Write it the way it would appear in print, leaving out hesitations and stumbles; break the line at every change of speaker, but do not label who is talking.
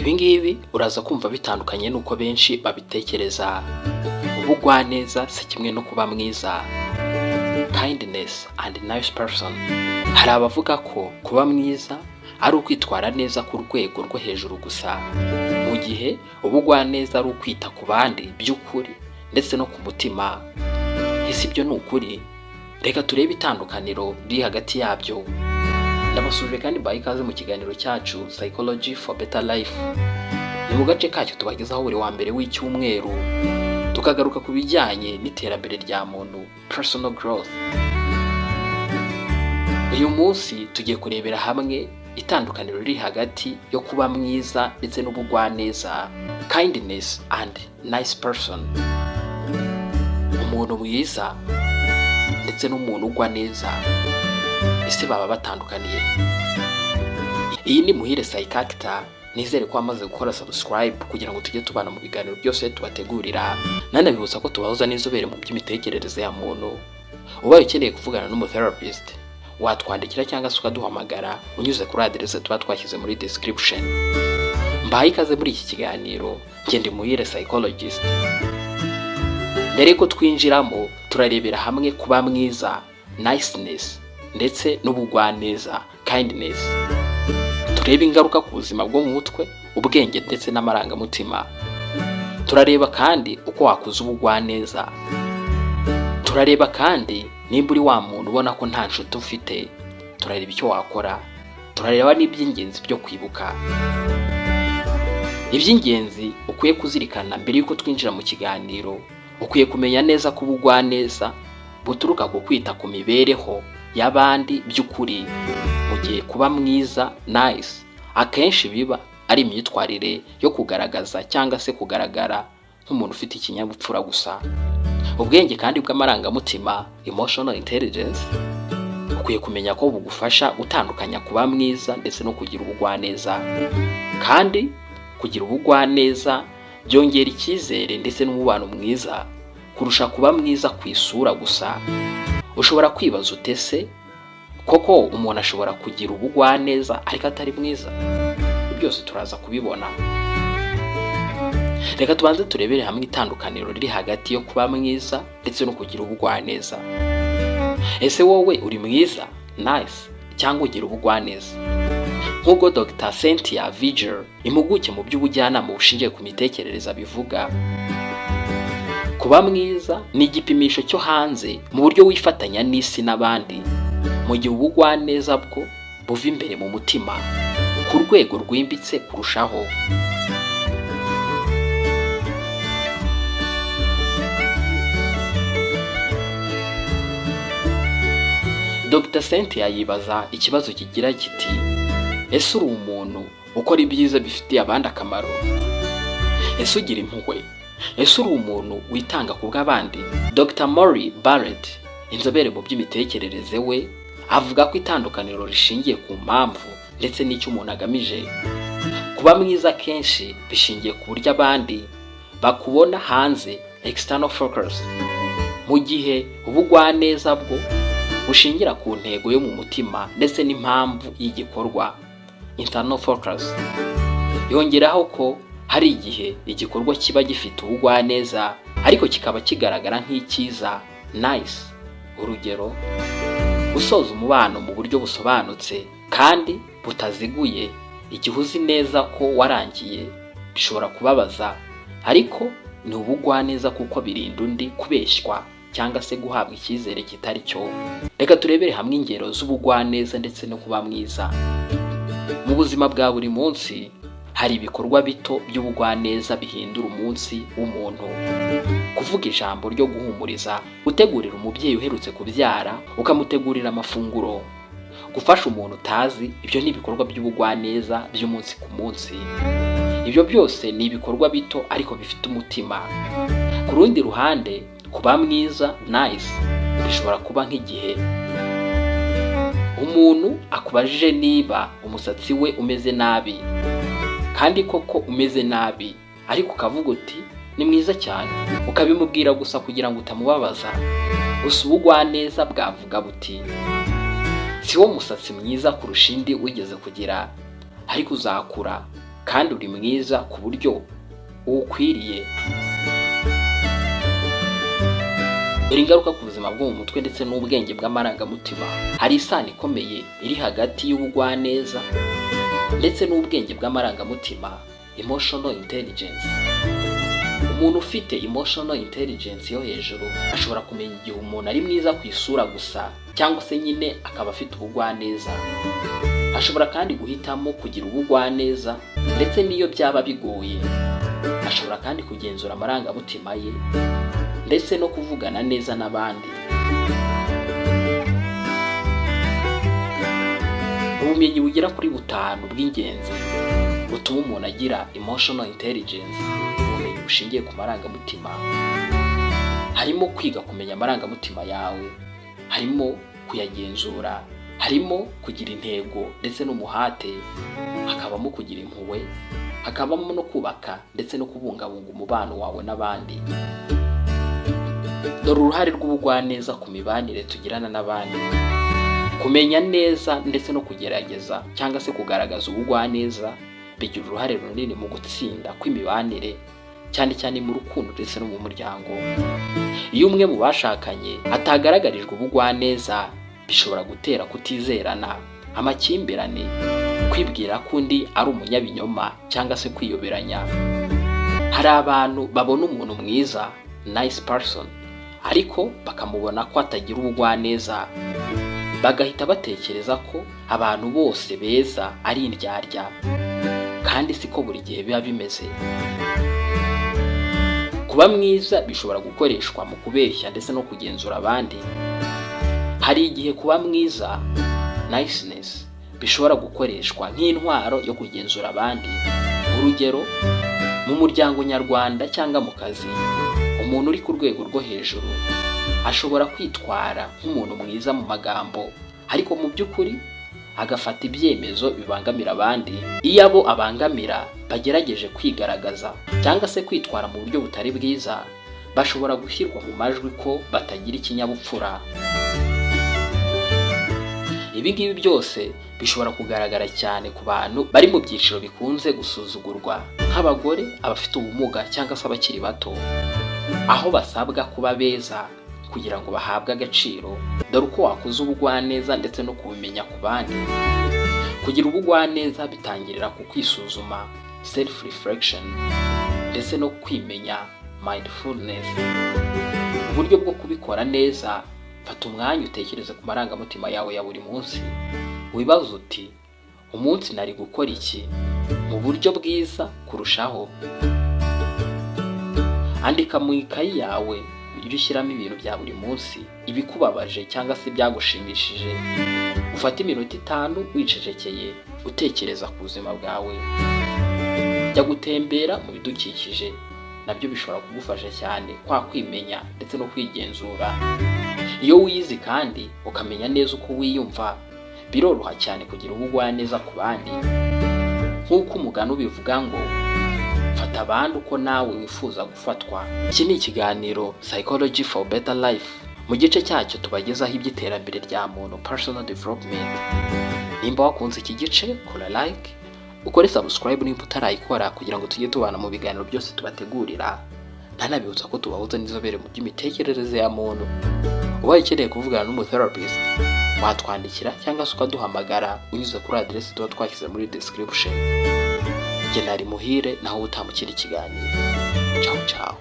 Ibi ngibi uraza kumva bitandukanye n'uko benshi babitekereza. Ubugwaneza si kimwe no kuba mwiza. Kindness and nice person. Hari abavuga ko kuba mwiza ari ukwitwara neza ku rwego rwo hejuru gusa, mu gihe ubugwaneza ari ukwita ku bandi by'ukuri ndetse no ku mutima. Ese ibyo ni ukuri? Reka turebe itandukaniro riri hagati yabyo. Ndabasuhuje kandi mbahaye ikaze mu kiganiro cyacu Psychology for Better Life. Ni mu gace kacyo tubagezaho buri wa mbere w'icyumweru, tukagaruka ku bijyanye n'iterambere rya muntu, personal growth. Uyu munsi tugiye kurebera hamwe itandukaniro riri hagati yo kuba mwiza ndetse n'ubugwaneza, kindness and nice person. Umuntu mwiza ndetse n'umuntu ugwa neza, ese baba batandukaniye? Iyi ni Muhire Psychactor. Nizere ko wamaze gukora subscribe kugira ngo tujye tubana mu biganiro byose tubategurira. Nanabibutsa ko tubahuza n'inzobere mu by'imitekerereze ya muntu. Ubaye ukeneye kuvugana n'umutherapist, watwandikira cyangwa se ukaduhamagara unyuze kuri aderese tuba twashyize muri description. Mbahaye ikaze muri iki kiganiro. Ngende Muhire Psychologist. Mbere ko twinjiramo, turarebera hamwe kuba mwiza, niceness, ndetse n'ubugwaneza, kindness. Turebe ingaruka ku buzima bwo mu mutwe, ubwenge ndetse n'amarangamutima. Turareba kandi uko wakuza ubugwaneza. Turareba kandi nimba uri wa muntu ubona ko nta nshuti ufite, turareba icyo wakora. Turareba n'iby'ingenzi byo kwibuka, iby'ingenzi ukwiye kuzirikana. Mbere y'uko twinjira mu kiganiro, ukwiye kumenya neza ko ubugwaneza buturuka ku kwita ku mibereho y'abandi by'ukuri, mu gihe kuba mwiza, nice, akenshi biba ari imyitwarire yo kugaragaza cyangwa se kugaragara nk'umuntu ufite ikinyabupfura gusa. Ubwenge kandi bw'amarangamutima, emotional intelligence, ukwiye kumenya ko bugufasha gutandukanya kuba mwiza ndetse no kugira ubugwaneza. Kandi kugira ubugwaneza byongera icyizere ndetse n'umubano mwiza kurusha kuba mwiza ku isura gusa. Ushobora kwibaza uti: "Ese koko umuntu ashobora kugira ubugwaneza ariko atari mwiza?" Byose turaza kubibona. Reka tubanze turebere hamwe itandukaniro riri hagati yo kuba mwiza ndetse no kugira ubugwaneza. Ese wowe uri mwiza, nice, cyangwa ugira ubugwaneza? Nk'uko Dr Cynthia Vigil, impuguke mu by'ubujyanama bushingiye ku mitekerereze, abivuga, kuba mwiza ni igipimisho cyo hanze mu buryo wifatanya n'isi n'abandi, mu gihe ubugwaneza bwo buva imbere mu mutima ku rwego rwimbitse kurushaho. Dr Cynthia yibaza ikibazo kigira kiti: "Ese uri umuntu ukora ibyiza bifitiye abandi akamaro? Ese ugira impuhwe? Ese uri umuntu witanga ku bw'abandi?" Dr Maury Barrett, inzobere mu by'imitekerereze, we avuga ko itandukaniro rishingiye ku mpamvu ndetse n'icyo umuntu agamije. Kuba mwiza kenshi bishingiye ku buryo abandi bakubona hanze, external focus, mu gihe ubugwaneza bwo bushingira ku ntego yo mu mutima ndetse n'impamvu y'igikorwa, internal focus. Yongeraho ko hari igihe igikorwa kiba gifite ubugwaneza ariko kikaba kigaragara nk'icyiza, nice. Urugero, gusoza umubano mu buryo busobanutse kandi butaziguye igihe uzi neza ko warangiye bishobora kubabaza, ariko ni ubugwaneza kuko birinda undi kubeshywa cyangwa se guhabwa icyizere kitari cyo. Reka turebere hamwe ingero z'ubugwaneza ndetse no kuba mwiza mu buzima bwa buri munsi. Hari ibikorwa bito by'ubugwaneza bihindura umunsi w'umuntu: kuvuga ijambo ryo guhumuriza, gutegurira umubyeyi uherutse kubyara ukamutegurira amafunguro, gufasha umuntu utazi. Ibyo ni ibikorwa by'ubugwaneza by'umunsi ku munsi. Ibyo byose ni ibikorwa bito ariko bifite umutima. Ku rundi ruhande, kuba mwiza, nice, bishobora kuba nk'igihe umuntu akubajije niba umusatsi we umeze nabi, kandi koko umeze nabi, ariko ukavuga uti: "Ni mwiza cyane", ukabimubwira gusa kugira ngo utamubabaza. Gusa ubugwaneza bwavuga buti: "Si wo musatsi mwiza kurusha indi wigeze kugira, ariko uzakura kandi uzaba mwiza." Kandi uri mwiza ku buryo uwukwiriye. Dore ingaruka ku buzima bwo mu mutwe ndetse n'ubwenge bw'amarangamutima. Hari isano ikomeye iri hagati y'ubugwaneza ndetse n'ubwenge bw'amarangamutima, emotional intelligence. Umuntu ufite emotional intelligence yo hejuru ashobora kumenya igihe umuntu ari mwiza ku isura gusa, cyangwa se nyine akaba afite ubugwaneza. Ashobora kandi guhitamo kugira ubugwaneza ndetse n'iyo byaba bigoye. Ashobora kandi kugenzura amarangamutima ye ndetse no kuvugana neza n'abandi. Ubumenyi bugera kuri butanu bw'ingenzi butuma umuntu agira emotional intelligence, ubumenyi bushingiye ku marangamutima, harimo kwiga kumenya amarangamutima yawe, harimo kuyagenzura, harimo kugira intego ndetse n'umuhate, hakabamo kugira impuhwe, hakabamo no kubaka ndetse no kubungabunga umubano wawe n'abandi. Dore uruhare rw'ubugwaneza ku mibanire tugirana n'abandi. Kumenya neza ndetse no kugerageza cyangwa se kugaragaza ubugwaneza bigira uruhare runini mu gutsinda kw'imibanire, cyane cyane mu rukundo ndetse no mu muryango. Iyo umwe mu bashakanye atagaragarijwe ubugwaneza, bishobora gutera kutizerana, amakimbirane, kwibwira ko undi ari umunyabinyoma cyangwa se kwiyoberanya. Hari abantu babona umuntu mwiza, nice person, ariko bakamubona ko atagira ubugwaneza, bagahita batekereza ko abantu bose beza ari indyarya, kandi siko buri gihe biba bimeze. Kuba mwiza bishobora gukoreshwa mu kubeshya ndetse no kugenzura abandi. Hari igihe kuba mwiza, niceness, bishobora gukoreshwa nk'intwaro yo kugenzura abandi. Urugero, mu muryango nyarwanda cyangwa mu kazi, umuntu uri ku rwego rwo hejuru ashobora kwitwara nk'umuntu mwiza mu magambo, ariko mu by'ukuri agafata ibyemezo bibangamira abandi. Iyo abo abangamira bagerageje kwigaragaza cyangwa se kwitwara mu buryo butari bwiza, bashobora gushyirwa mu majwi ko batagira ikinyabupfura. Ibi ngibi byose bishobora kugaragara cyane ku bantu bari mu byiciro bikunze gusuzugurwa, nk'abagore, abafite ubumuga cyangwa se abakiri bato, aho basabwa kuba beza kugira ngo bahabwe agaciro. Dore uko wakuza ubugwaneza ndetse no kubimenya ku bandi. Kugira ubugwaneza bitangirira ku kwisuzuma, self reflection, ndetse no kwimenya, mindfulness. Uburyo bwo kubikora neza: fata umwanya utekereze ku marangamutima yawe ya buri munsi. Wibaze uti: "Umunsi nari gukora iki mu buryo bwiza kurushaho?" Andika mu ikayi yawe ujye ushyiramo ibintu bya buri munsi, ibikubabaje cyangwa se ibyagushimishije. Ufate iminota 5 wicecekeye, utekereza ku buzima bwawe. Jya gutembera mu bidukikije, nabyo bishobora kugufasha cyane kwa kwimenya ndetse no kwigenzura. Iyo wiyizi kandi ukamenya neza uko wiyumva, biroroha cyane kugira ubugwaneza ku bandi, nk'uko umugani ubivuga ngo: "Fata abandi uko nawe wifuza gufatwa." Iki ni ikiganiro Psychology for Better Life, mu gice cyacyo tubagezaho iby'iterambere rya muntu, personal development. Nimba wakunze iki gice, kora like, ukore subscribe nimba utarayikora, kugira ngo tujye tubana mu biganiro byose tubategurira. Ntanabibutsa ko tubahuza n'inzobere mu by'imitekerereze ya muntu. Ubaye ukeneye kuvugana n'umutherapist, watwandikira cyangwa se ukaduhamagara unyuze kuri aderesi tuba twashyize muri description. Njye nari Muhire, naho utaha mu kindi kiganiro. Ciao ciao.